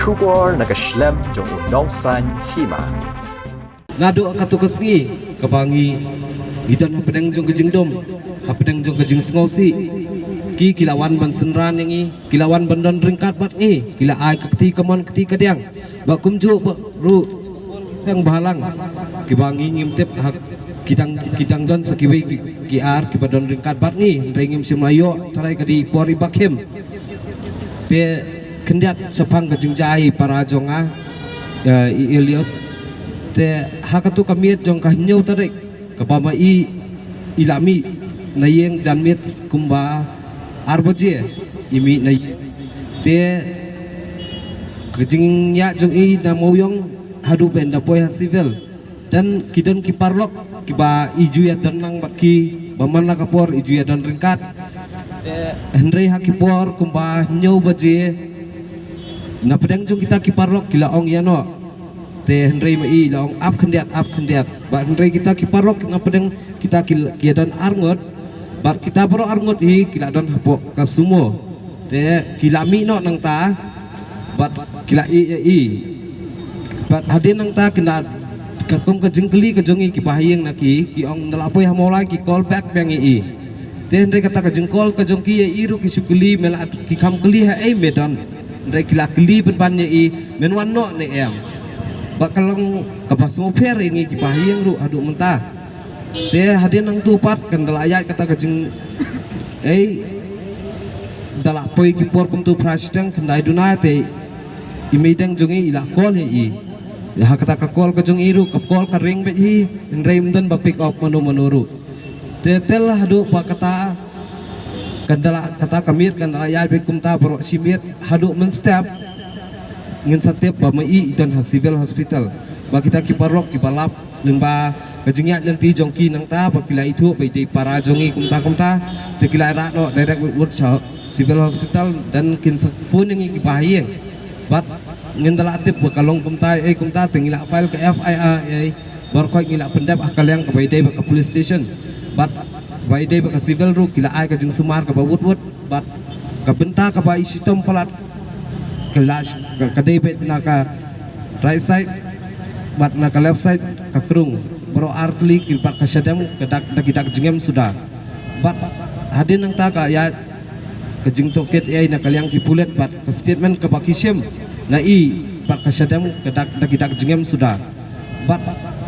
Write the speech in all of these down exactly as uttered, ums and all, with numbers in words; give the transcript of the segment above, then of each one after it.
Khubor na ka shlem jong u nongsan hima. Naduh katu ka sngi kaba ngi ngi don hapdeng jong ka jingdum, hapdeng jong ka jingsngewsih, ki ki la wan ban synran ïa ngi, ki la wan ban don ryngkat bad ngi, ki la ai ka kti kamon kti kadiang. Ba kumjuh ba ruh seng balang kiba ngi ngim tip ha ki dang ki dang don sa kiwei ki, ki ar kiba don ryngkat bad ngi, hynrei ngim shym la ïoh tharai ka dei por iba khim. Te khyndiat shaphang ka jingjia i para jong nga, eh, i Elios. Te ha katu ka miet jong ka hynñiew tarik kaba ma i i la mih na ïing janmiet kumba ar baje i mih na ïing. Te ka jingïaid jong i na Mawïong haduh ba in da poi ha civil. Dan ki don ki paralok kiba i ju ïa don lang bad ki ba man la ka por i ju ïa don ryngkat. Hynrei ha ki por kumba hynñiew baje na pdeng jong kita ki paralok ki la ong ïa noh. Te hynrei ma i la ong ap khyndiat, ap khyndiat. Bad hynrei kita ki paralok na pdeng kita ki, ki ïa don arngut. Bad kita baroh arngut hi ki la don hapoh ka sumo. Te ki la mih noh nangta bad ki la ïeh ïa i. Bad hadien nangta kynda katkum ka jingkylli ka jong i ki bahaïing na ki, ki ong nda la poi ha Mawlai ki call back biang ïa i. Te hynrei kata ka jingcall ka jong ki ïa i ruh ki shu kylli me la ki kham kylli ha ei me don. Hynrei ki la kylli pynban ïa i men wan noh ne em. Ba ka long kaba sngewpher ïa ngi ki bahaïing ruh haduh mynta. Te hadien nangtu pat kan da la ïaid kata ka jing ei da la poi ki por kumtu phra shiteng khyndai duna te i meideng jong i i la call ïa i. Ïa ha kata ka call ka jong i ruh ka call ka ring beit hi hynrei ym don ba pick up mano mano ruh. Te tel haduh ba kata kan da la kata ka miet kan da la ïaid beit kumta baroh shi miet haduh mynstep. Ngin sa tip ba ma i i don ha civil hospital. Ba kita ki paralok kiba lap lyngba ka jingïaid lynti jong ki nangta ba ki la ithuh ba i dei para jong i kumta kumta. Te ki la ïarap noh direct wut wut sha civil hospital dan kin sa phone ïa ngi ki bahaïing. Bad ngin da la tip ba ka long kumta ei kumta te ngi la file ka F I R ei. Baroh khoit ngi la pyndep ha ka liang kaba i dei bad ka police station. Bad ba i dei bad ka civil ruh ki la ai ka jingsumar kaba wut wut. Bad ka bynta kaba i shitom palat ka la ka, ka dei beit na ka right side bad na ka left side ka krung. Baroh ar tylli ki bad ka shadem ka dak da ki dak jingem suda. Bad hadien nangta ka ïaid ka jingtohkit ei na ka liang ki pulit bad ka statement kaba ki shim na i bad ka shadem ka dak da ki dak jingem suda. Bad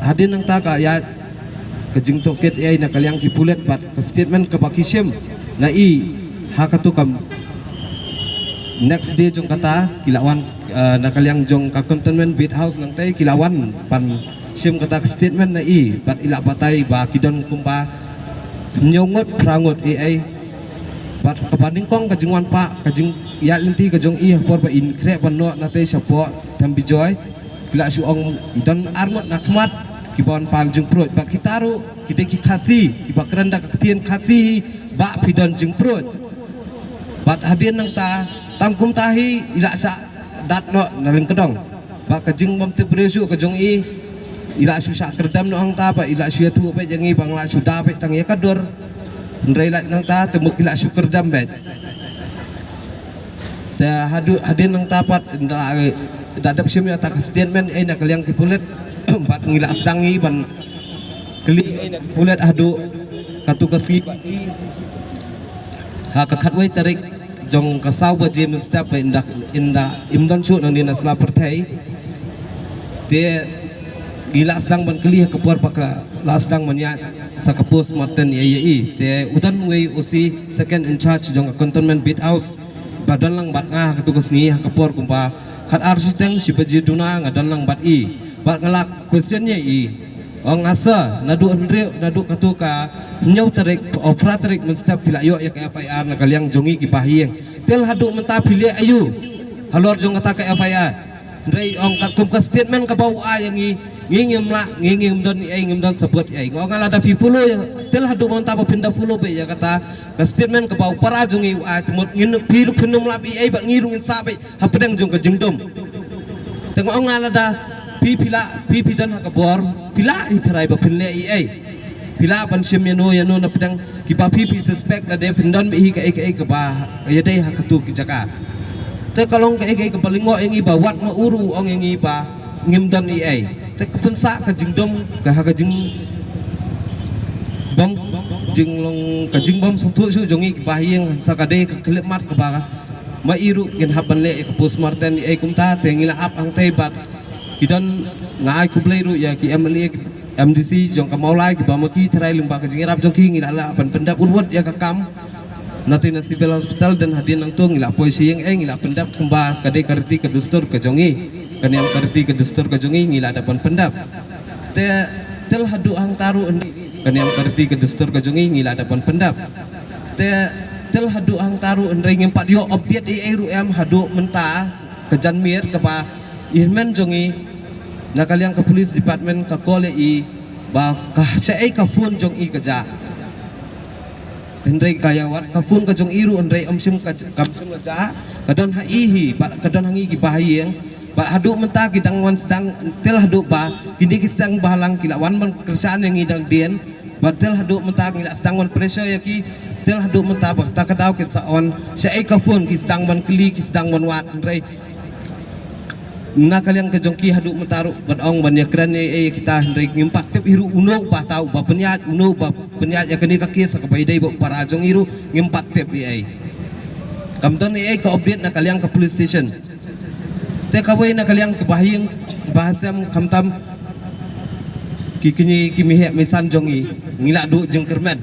hadien nangta ka ïaid ka jingtohkit ei na ka liang ki pulit bad ka statement kaba ki shim na i ha katu kam next day jong kata ki la wan, eh, na ka liang jong ka cantonment beat house nangta ki la wan ban shim kata ka statement na i bad i la batai ba ki don kumba hynñiew ngut phra ngut ei ei. Bad kaba nyngkong ka jingwan pah ka jingïaid lynti ka jong i ha por ba in khreh ban noh na te shapoh Thembijoy. Ki la shu ong i don ar ngut na khmat kiba wan pan jingpruid ba kita ruh ki dei ki Khasi kiba kren da ka ktien Khasi hi ba phi don jingpruid. Bad hadien nangta tang kumta hi i la shah dat noh na lyngkdong. Ba ka jingbymtip briew shuh ka jong i i la shu shah kyrdem noh hangta ba i la shu ïathuh beit ïa ngi ba nga la shu da beit tang ïa ka dur. Hynrei lait nangta te mut i la shu kyrdem beit. Te haduh hadien nangta pat da, da dep shim ïa ta ka statement ei na ka liang ki pulit. Bad ngi la sdang ngi ban kylli ei na ki pulit haduh katu ka sngi. Ha ka khatwei tarik jong ka saw baje mynstep ba in da, in da im don shuh nangne na sla pyrthei. Te ngi la sdang ban kylli ha ka por ba ka la sdang ban ïaid sa ka postmortem ïa ïa i. Te u don wei u O C second in charge jong ka cantonment beat house ba don lang bad nga ha katu ka sngi ha ka por kumba khat ar shiteng shi baje duna nga don lang bad i. Bad nga la question ïa i. Ong nga sa naduh hynriew naduh katu ka hynñiew tarik o phra tarik mynstep phi la ïoh ïa ka F I R na ka liang jong i ki bahaïing. Te haduh mynta phi leh aïu halor jong kata ka F I R. Hynrei ong katkum ka statement kaba u ai ïa ngi ngi ngim lah ngi ngim don ei ngim don sabut ei. Nga ong nga lada phi follow ïa te haduh mynta ba phin da follow beit ïa kata ka statement kaba u para jong i u ai te mut ngin phi ruh phin ym lap ei ba ngi ruh ngin sah beit hapdeng jong ka jingdum. Te nga ong nga lada phi phi lah phi phi don ha ka bor phi lah i tharai ba phin leh ei ei. Phi lah ban shim ïano ïano na pdeng kiba phi phi suspect lada phin don beit hi kaei kaei kaba ïadei ha katu ki jaka. Te ka long kaei kaei kaba lyngngoh ïa ngi ba wat ma u ruh u ong ïa ngi ba ngim don ei ei. Te ka pynsah ka jingdom ka ha ka jing bom jinglong ka jingbom sngewthuh shuh jong ngi kiba ha ïing sa ka dei ka khyllipmat kaba ma i ruh ngin hap ban leh ïa ka postmortem ei ei kumta te ngi la ap hangtei bad ki don nga ai khublei ruh ïa ki M L A M D C jong ka Mawlai kiba ma ki tharai lyngba ka jingïarap jong ki ngi la lah ban pyndep wut wut ïa ka kam. Na te na Civil Hospital dang hadien nangto ngi la poi sha ïing ei ngi la pyndep kumba ka dei ka riti ka dustur ka jong ngi. Ka niam ka riti ka dustur ka jong ngi ngi la dep ban pyndep. Te te la haduh hangta ruh hynrei ka niam ka riti ka dustur ka jong ngi ngi la dep ban pyndep. Te te la haduh hangta ruh hynrei ngim pat ïoh update ei ei ruh em haduh mynta ka janmiet kaba i hynmen jong ngi na ka liang ka police department ka call ïa i ba ka shaei ka phone jong i ka jah. Hynrei ka ïa wat ka phone ka jong i ruh hynrei ym shym ka kam shym la jah ka don ha i hi bad ka don ha ngi kiba ha ïing. Bad haduh mynta ki dang wan sdang te la haduh ba kine ki sdang ba halang ki la wan ban kyrshan ïa ngi dang dien. Bad te la haduh mynta ngi la sdang wan pressure ïa ki te la haduh mynta ba ta ka daw ki sa on shaei ka phone ki sdang ban kylli ki sdang ban wad hynrei na ka liang ka jong ki haduh mynta ruh ban ong ban ïakren ei ei kita hynrei ngim pat tip hi ruh uno ba tau ba pynïaid uno ba pynïaid ïa kane ka case kaba ïadei ba para jong i ruh ngim pat tip ei ei. Kam don ei ei ka update na ka liang ka police station. Te kawei na ka liang kaba ha ïing ba ha sem khamtam ki kñi ki miheh misan jong i ngi la duh jingkyrmen.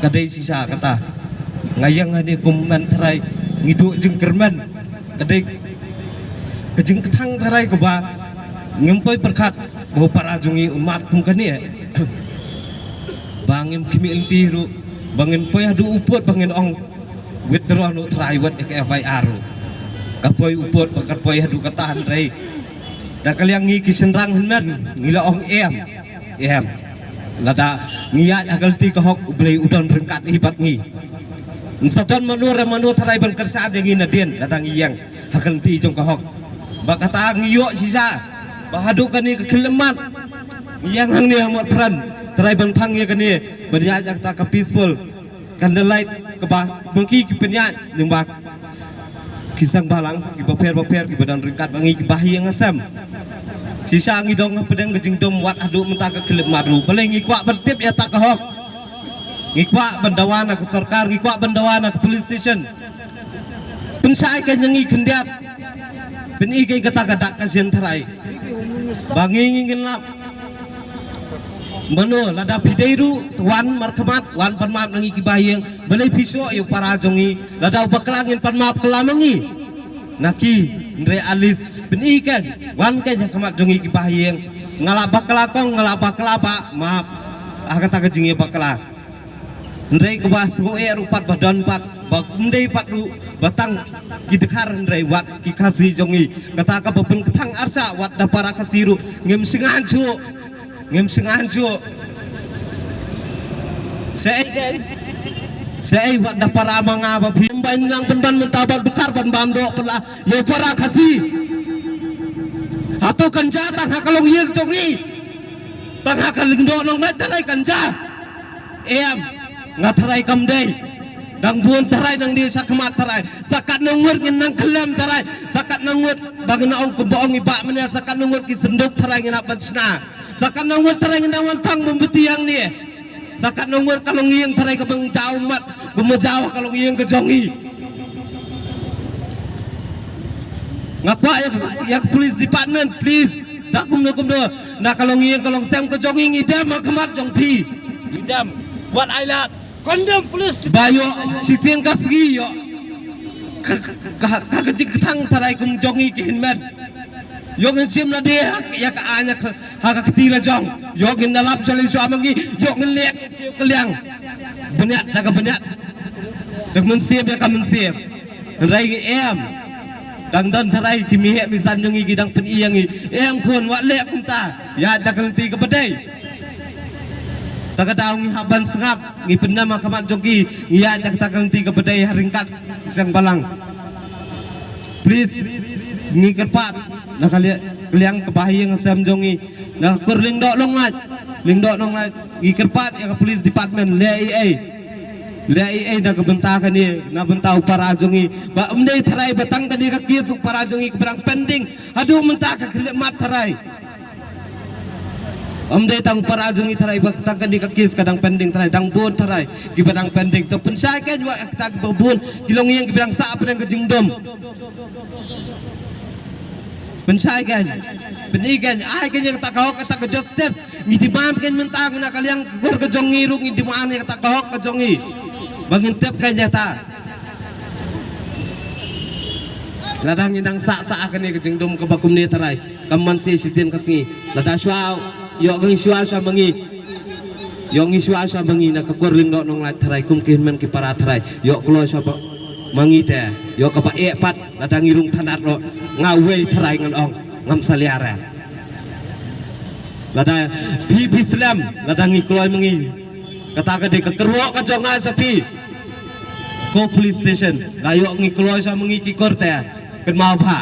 Ka dei shisha kata nga ïeng hangne kum men tharai ngi duh jingkyrmen. Ka dei ka jingkthang tharai kaba ngim poi pyrkhat ba u para jong i un mad kum kane. Ba ngim khmih lynti ruh ba ngin poi haduh u pud ba ngin ong withdraw noh tharai wat ïa ka F I R ruh. Ka poi u pud ba ka poi haduh kata hynrei da ka liang ngi ki shynrang hynmen ngi la ong em em. Lada ngi ïaid ha ka lynti ka hok u Blei u don ryngkat hi bad ngi. Ngin sa don mano re mano tharai ban kyrshan ïa ngi nadien lada ngi ïeng ha ka lynti jong ka hok. Ba kata ngi ïoh shisha ba haduh kane ka khyllipmat ngi ïeng hangne ha Motphran tharai ban thang ïa kane ban ïaid ïa kata ka peaceful candlelight kaba ma ki ki pynïaid lyngba ki seng bhalang kiba pher ba pher kiba don ryngkat ba ngi kiba ha ïing ha sem. Shisha ngi dang hapdeng ka jingdum wat haduh mynta ka khyllipmat ruh balei ngi kwah ban tip ïa ta ka hok. Ngi kwah ban dawa na ka sorkar ngi kwah ban dawa na ka police station. Pynshai ka ngi khyndiat. Pyni ka kata ka dak ka sien tharai ba ngi ngi ngin lap. Mano lada phi dei ruh wan markhmat wan pan map na ngi kiba ha ïing balei phi shoh ïa u para jong ngi lada u bakla ngin pan map kala ma ngi. Na ki hynrei at least pyni ka wan ka ha khmat jong ngi kiba ha ïing. Nga la bakla kong nga la bakla ba map. Ah kata ka jingïa bakla. Hynrei kaba sngew eh ruh pat ba don pat ba kum dei pat ruh ba tang ki dkhar hynrei wat ki Khasi jong ngi kata kaba pynkthang arsa wat da para Khasi ruh ngim sngewsih. Ngim sngewsih. Sei sei wat da para ma nga ba phim ban nang pynban mynta ba dkhar ban bam doh pynla ïa para Khasi. Hato kan ja tang ha ka longïing jong ngi tang ha ka lyngdoh nonglait tharai kan ja. Em nga tharai kam dei. Dang bun tharai nang dei sa khmat tharai sa kat nang ngut ngin nang khlem tharai sa kat nang ngut ba ngin ong kumba ong i bah mynne sa kat nang ngut ki synduk tharai ngin ap ban shna sa kat nang ngut tharai ngin nang wan thang bym bti hangne. Sa kat nang ngut ka longïing tharai ka bang jaw mat bym jaw ka longïing ka jong i. Nga kwah ïa ka police department please. Da kumno kumno na ka longïing ka longsem ka jong i ngi dem ha khmat jong phi. Ngi dem wat ai lad. Condemn police. Ba ïoh shisien ka sngi ïoh ka ka ka jingkthang tharai kum jong i ki hynmen. Ïoh ngin shim na dei ha ïa ka aiñ ha ka kti la jong. Ïoh ngin na lap shali shuwa ma ngi ïoh ngin leh ka liang. Bniat da ka bniat. Da ka mynsiem ïa ka mynsiem. Hynrei ngi em. Dang don tharai ki miheh misan jong ngi ki dang pyni ïa ngi em khun wat leh kumta ïa da ka lynti kaba dei. Ta ka daw ngi hap ban sngap ngi pyndem ha khmat jong ki ngi ïa da ka lynti kaba dei ha ryngkat seng balang. Please ngi kyrpad na ka liang kaba ha ïing ha sem jong ngi na ka kur Lyngdoh Nonglait Lyngdoh Nonglait ngi kyrpad ïa ka police department leh ei ei. Leh ei ei na ka bynta kane, na bynta u para jong ngi. Ba ym dei tharai ba tang kane ka case u para jong ngi kaba dang pending haduh mynta ka khyllipmat tharai. Ym dei tang u para jong ngi tharai ba tang kane ka case ka dang pending tharai, dang bun tharai kiba dang pending. To pynshai kein wat kata kiba bun ki longïing kiba dang sah pdeng ka jingdum. Pynshai kein, pyni kein, ai kein ïa kata ka hok, kata ka justice. Ngi demand kein mynta na ka liang ka kur ka jong ngi ruh ngi demand ïa kata ka hok ka jong ngi. Ba ngin tip kein ïa kata. Lada ngi dang sah sah kane ka jingdum kaba kumne tharai, kam man shisien ka sngi. Lada shuwa, ïoh ngi shuwa shuwa ma ngi. Ïoh ngi shuwa shuwa ma ngi na ka kur Lyngdoh Nonglait tharai kum ki hynmen ki para tharai. Ïoh kloi shuwa ba ma ngi te. Ïoh kaba eh pat lada ngi rung thanat noh, nga wei tharai ngan ong ngam salia re. Lada phi phi slem lada ngi kloi ma ngi. Kata ka dei ka kyrwoh ka jong nga sha phi. Ko police station, la ïoh ngi kloi sha ma ngi ki kur te. Kynmaw bha.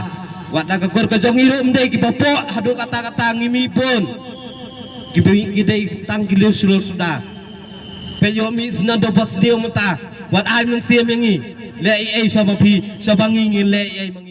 Wat da ka kur ka jong ngi ruh ym dei kiba poh haduh katta katta, ngi mih bun. Ki dei, ki dei tang ki lur shlur suda. Peit ïoh mih sngewbha sniew mynta. Wat ai mynsiem ïa ngi. Leh ei ei sha ma phi, sha ma ngi, ngin leh ei ei ma ngi.